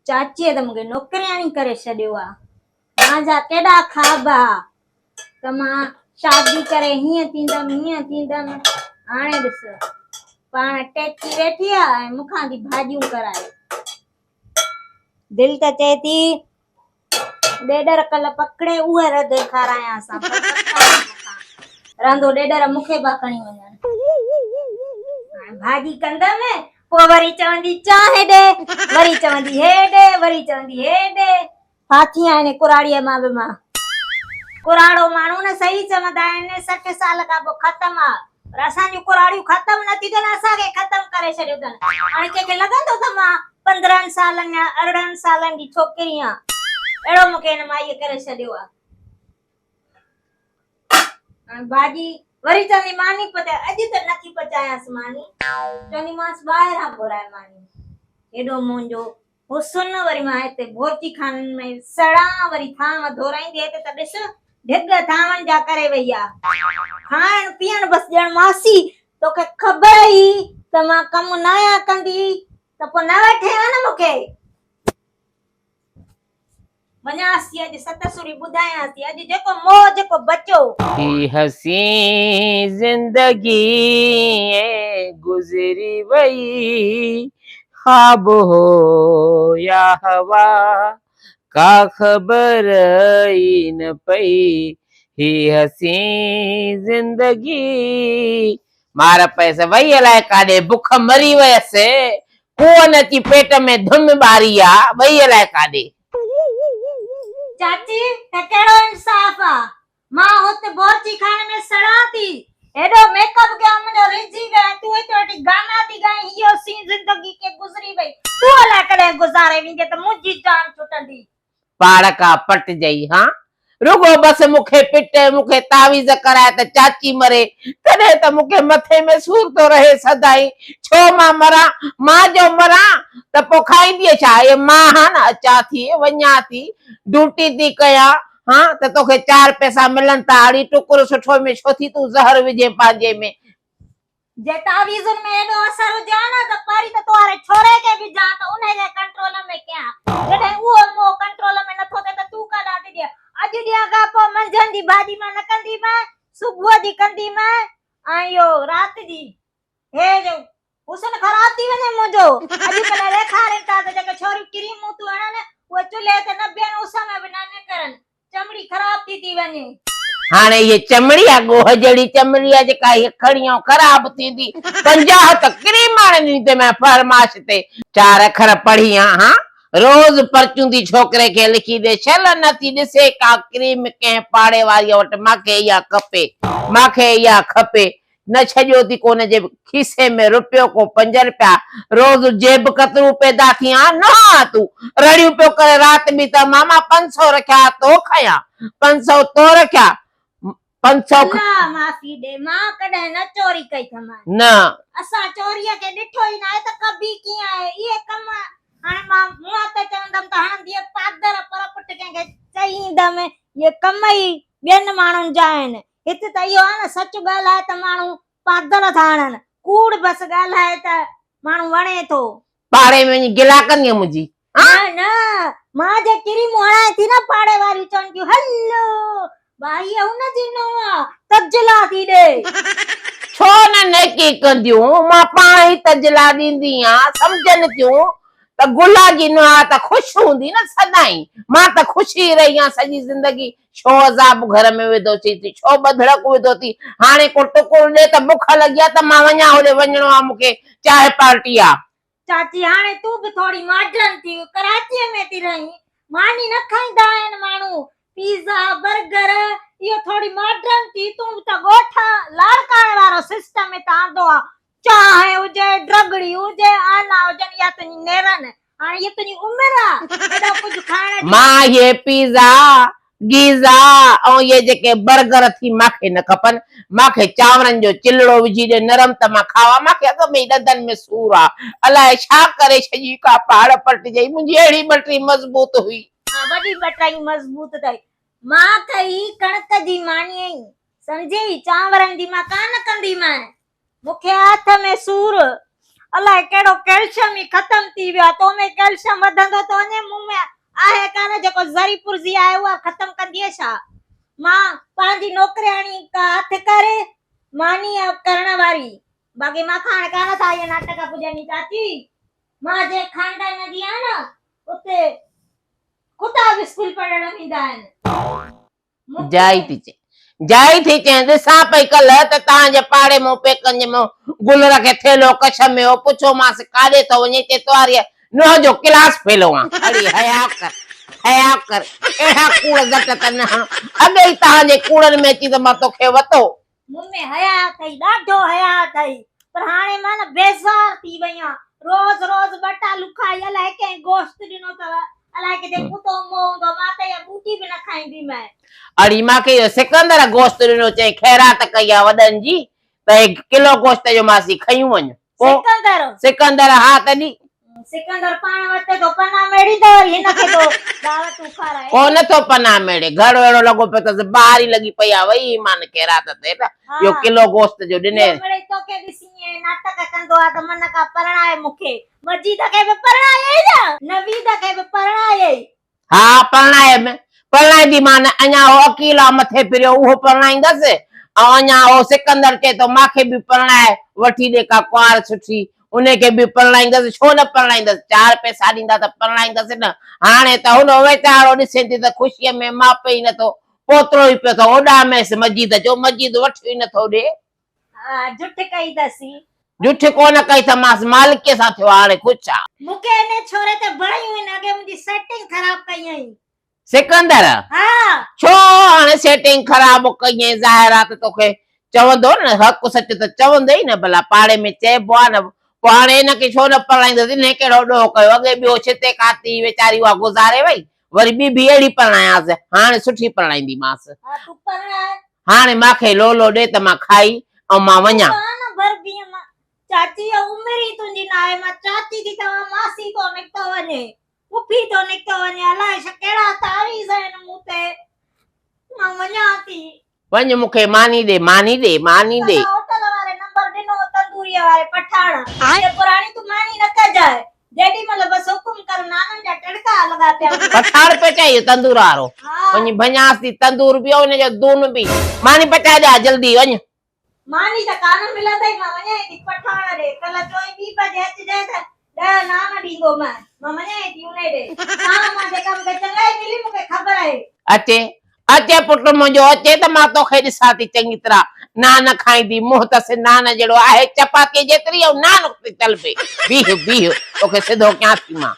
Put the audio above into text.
چاچيء ته مون کي نوڪرياڻي ڪري ڇڏيو آ. مانجا ڪيڏا خواب ها ته مان شادي ڪري هيئن ٿيندم هيئن ٿيندم. هاڻي ڏس پاڻ ٽيڪي ويٺي آ ۽ مون کان ٿي ڀاڄيون ڪرائي. دل ته چئي ٿي ڏيڏر ڪل پڪڙي اهي رڌي کارايانس ها پر پڪا نه مون کان رهندو ڏيڏر مون کي پيا کڻي وڃن. هاڻي ڀاڄي ڪندم پوء وري چوندي چانهه ڏي، وري چوندي هي ڏي، وري چوندي هي ڏي. ڦاٿي آهن ڪراڙيء مان به مان. ڪراڙو ماڻهو نه صحيح چوندا آهن 60 سال کان پوء ختم آ پر اسان جون ڪراڙيون ختم نه ٿيون ٿين اسان کي ختم ڪري ڇڏيو اٿن. هاڻي ڪنهن کي لڳندو ته مان 15 سالن يا 18 سالن جي ڇوڪري آن. اهڙو مون کي هن مائيء ڪري ڇڏيو آ. هاڻي ڀاڄي وري چوندي ماني پچاء اڄ ته نٿي پچايانس ماني چونديمانس ٻاهران گهرائي ماني. هيڏو منهنجو حسن وري مان هتي بورچي خانن ۾ سڙان وري ٿانو ڌورائيندي هتي ته ڏس ڍڳ ٿانون جا ڪري وئي آ. کائڻ پيئڻ بس ڄڻ ماسي توکي خبر ئي ته مان ڪم ناهيان ڪندي ته پوء نه وٺين ها نه مونکي. وڃانس ٿي اڄ ست سوري ٻڌايانس ٿي اڄ جيڪو موهه جيڪو بچو. هي حسين زندگي ائين گذري وئي خواب هو يا هوا ڪا خبر ئي نه پئي هي حسين زندگي مار پيس وئي الائي ڪاڏي بک مري ويس ڪوئن اچي پيٽ ۾ ڌم ٻاري آ وئي الائي ڪاڏي. چاچي ته ڪهڙو انصاف آ مان هت بورچي خاني ۾ سڙان ٿي هيڏو ميڪ اپ ڪيو منهنجو رجي ويو ۽ تون هت ويٺي گانا ٿي ڳائين هيء حسين زندگي ڪي گذري وئي تون الائي ڪڏهن گذاري ويندين ته منهنجي جان ڇٽندي. پاڙ ڪا پٽجئي ها. رڳو بس مون کي پٽ ۽ مون کي تعويذ ڪرائي ته چاچي مري، تڏهن ته مون کي مٿي ۾ سور ٿو رهي سدائين. ڇو مان مران؟ مان جو مران ته پوء کائيندينء ڇا؟ اي مان ها نه اچان ٿي، وڃان ٿي، ڊيوٽي ٿي ڪيان ها ته توکي چار پئسا ملن ٿا. اڙي ٽڪر سٺو ۾ ڇو ٿي تون زهر وجهين پنهنجي ۾؟ جي تعويذن ۾ ايڏو اثر هجي ها نه ته پهرين ته تو واري ڇوري کي وجهان ته انهي کي ڪنٽرول ۾ ڪيان. جڏهن اهو مون ڪنٽرول ۾ نٿو ٿئي ته تون ڪاڏانهن ٿي ڏين. اڄ ڏينهن کان پوء منجهند جي ڀاڄي مان نه ڪنديمانء، صبح جي ڪنديمانء ۽ اهو رات جي. هي جو حسن خراب ٿي وڃي منهنجو. اڄڪلهه ڏيکارين ٿا ته جيڪي ڇوريون ڪريمون ٿيون هڻن اهي چلهي تي نه بيهن اس ۾ به نه نڪرن. چمڙي خراب ٿي ٿي وڃي. هاڻي هيء چمڙي آ ڳوهه جهڙي چمڙي آ جيڪا هيء کڻي آئون خراب ٿيندي. 50 ته ڪريم آڻي ڏني تي مين فرماش تي. چار اکر پڙهي هان ها. روز پرچوندي ڇوڪري کي لکي ڏي شل نه ٿي ڏسي ڪا ڪريم ڪنهن پاڙي واريء وٽ ماکي اها کپي ماکي اها کپي. نه ڇڏيو ٿي ڪو نه جي کيسي ۾ رپيو ڪو پنج رپيا روز جيب ڪترو پيدا ٿي آن نه ها تون رڙيون پيو ڪري رات به ته ماما پنج سو رکيا تو کنيا پنج سو تو رکيا پنج سو الله معافي ڏي مان ڪڏهن نه چوري ڪئي ٿم. نه. اسان چوريء کي ڏٺو ئي ناهي ته ڪبي ڪيئن آهي اهي ڪم هاڻي مان منهن تي چوندم ته هڻندينء پادر پر پٽ ڪنهن کي چئي ايندم اهي ڪم ئي ٻين ماڻهن جا آهن هت ته اهو آهي نه سچ ڳالهائي ته ماڻهو پادر ٿا هڻن، ڪوڙ بس ڳالهائي ته ماڻهو وڻي ٿو. پاڙي ۾ وڃي گلا ڪندينء منهنجي ها؟ نه نه مان جي ڪريمون هڻائين ٿي نه پاڙي واريون چون ٿيون هل ڀائي هيء هن جي نونهن آ تجلا ٿي ڏي. ڇو نه نيڪي ڪنديون، مان پاڻ ئي تجلا ڏيندي آهيان، سمجهن ٿيون ته گلا جي نونهن آ ته خوش هوندي نه سدائين، مان ته خوش ئي رهي آهيان سڄي زندگي، ڇو عذاب گهر ۾ وڌو ٿي، ڇو ٻڌڙڪ وڌو ٿي، هاڻي ڪو ٽڪر ڏي ته بک لڳي آ ته مان وڃان هوڏي وڃڻو آ مون کي چانهه پارٽي آ. چاچي هاڻي تون به ٿوري ماڊرن ٿي ڪراچيء ۾ ٿي رهين، ماني نه کائيندا آهن ماڻهو، پيزا، برگر، اهو ٿوري ماڊرن ٿي، تون به ته ڳوٺ لاڙڪاڻي وارو سسٽم هت آندو آ، چانهه هجي، ڊرگڙي هجي، آنا هجن اها تنهنجي نيرن، هاڻي هيء تنهنجي عمر آ، ايڏو ڪجهه کائڻ جي. مان اهي پيزا، گيزا ۽ اهي جيڪي برگر ٿي ماکي نه کپن، ماکي چانورن جو چلڙو وجهي ڏي نرم ته مان کاوان، ماکي اڳ ۾ ئي ڏندن ۾ سور آ، الائي ڇا ڪري ڇڄي ڪا پاڙ پٽجئي، منهنجي اهڙي ٻٽري مضبوط هئي. ها وڏي ٻٽرائي مضبوط اٿئي، مان ڪئي ڪڻڪ جي ماني ئي، سمجهيئي، چانورن جي مان ڪانه ڪنديمانء. مون کي هٿ ۾ سور. الائي ڪهڙو ڪيلشم ئي ختم ٿي ويو آ. تو ۾ ڪيلشم وڌندو ٿو وڃي، مون ۾ آهي ڪانه. جيڪو ذري پرزي آهي اها ختم ڪندينء ڇا؟ مان پنهنجي نوڪرياڻي ڪا هٿ ڪري ماني ڪرڻ واري. باقي مان کان هاڻي ڪانه ٿا اهي ناٽڪ پڄن چاچي. مان جنهن خاندان جي آهيان نه اتي ڪتا به اسڪول پڙهڻ ويندا آهن. جائي ٿي چئين. جائي ٿي چئين، ڏسان پئي ڪلهه ته توهان جي پاڙي مون پيڪن جي منهن گل رکي ٿيلهو ڪڇ ۾ هو، پڇيومانس ڪاڏي ٿو وڃين، چي تواريء نونهن جو ڪلاس ڦيلو آن. اڙي حياء ڪر، حياء ڪر، اهڙا ڪوڙ زٽ ته نه هڻ، اڳي ئي توهان جي ڪوڙن ۾ اچي ته مان توکي وتو. مون ۾ حياء اٿئي، ڏاڍو حياء اٿئي، پر هاڻي مان نه بيزار ٿي وئي آهيان. روز روز ٻه ٽالو کائي الائي ڪنهن گوشت ڏنو اٿو، الائي ڪٿي ڪتو مئو هوندو، مان ته اها ٻوٽي به نه کائينديمانء. اڙي مان کي اهو سڪندر گوشت ڏنو، چيائين خيرات ڪئي آ وڏن جي ته هي ڪلو گوشت جو ماسي کنيون وڃ. پوء؟ سڪندر. سڪندر ها تڏهن. سڪندر پاڻ وٽ ٿو پنا ميڙيندو وري هن کي ٿو دعوتون کارائي. ڪو نه ٿو پنا ميڙي، گهڙو اهڙو لڳو پيو اٿس، بهاري لڳي پئي آ، وئي ايمان خيرات تي ته اهو ڪلو گوشت جو ڏني. اهو مڙئي توکي ڏسي ائين ناٽڪ ڪندو آ ته من ڪا پرڻائي مون کي. مجيد کي به پرڻايئي نه؟ نويد کي به پرڻايئي؟ ها پرڻايم، پرڻائينديمان، اڃا هو عقيل آ مٿي ڦريو اهو پرڻائيندس ۽ اڃا هو سڪندر چئي ٿو ماکي به پرڻائي وٺي ڏي ڪا ڪنوار سٺي انهي کي به پرڻائيندس ڇو نه پرڻائيندس چار پئسا ڏيندا ته پرڻائيندس نه هاڻي ته هن ويچارو ڏسين ٿي ته خوشيء ۾ ماپي ئي نٿو پوترو ئي پيو ٿو اڏاميس مجيد جو مجيد وٺيو ئي نٿو ڏي. ها جٺ ڪئي اٿسي. جٺ ڪونه ڪئي اٿمانس، مالڪيء سان ٿيو آ، هاڻي خوش آ. مون کي انهيء ڇوري تي بڻايون آهن، اڳي منهنجي سيٽنگ خراب ڪئي هئائين. سڪندر، ها. ڇو هاڻي سيٽنگ خراب ڪئي هئائين، ظاهر آ ته توکي چوندو نه، حق سچ ته چوندو ئي نه، ڀلا پاڙي ۾ چئبو آ نه، پوء هاڻي هن کي ڇو نه پرڻائيندس، انهيء ڪهڙو ڏوهه ڪيو، اڳي ٻيو ڇتي ڪاتي ويچاري اها گذاري وئي، وري ٻي به اهڙي پرڻايانس، هاڻي سٺي پرڻائينديمانس. ها تون پرڻاء. هاڻي ماکي لولو ڏي ته مان کائي ۽ مان وڃان. تون ڪانه ڀربينء مان چاچي اها عمر ئي تنهنجي ناهي مان چاچي ٿي چوان ماسي ٿو نڪتو وڃي پڦي ٿو نڪتو وڃي الائي ڇا ڪهڙا تعويذ آهن مون تي مان وڃان ٿي. وڃ مون کي ماني ڏي ماني ڏي ماني ڏي. اسان هوٽل واري نمبر ڏنو هو تندوريء واري پٺاڻ چي پراڻي تون ماني نه ڪجانء جيڏي مهل بس حڪم ڪر نانن جا ٽڙڪا لڳا پيا هوندا. پٺاڻ پچائي اهو تندور وارو. وڃي ڀڃانس ٿي تندور به ۽ ان جو دون به. ماني پچائي ڏيان جلدي وڃ. ماني ته ڪانه ملندئي مان وڃانء ٿي پٺاڻ ڏي. ڪلهه چوئين ٻي بجي اچجانء ته ڏهه نان ڏيندومانء. مان وڃانء ٿي انهي ڏي. تان مان جيڪا مون کي چڱائي ملي مون کي خبر آهي. اچي اچي پٽ منهنجو اچي ته مان توکي ڏسان ٿي چڱي طرح نان کائيندي، منهن اٿس نان جهڙو آهي چپاتيء جيتري ۽ نان اتي طلبي. بيهه بيهه توکي سڌو ڪيان ٿي مان.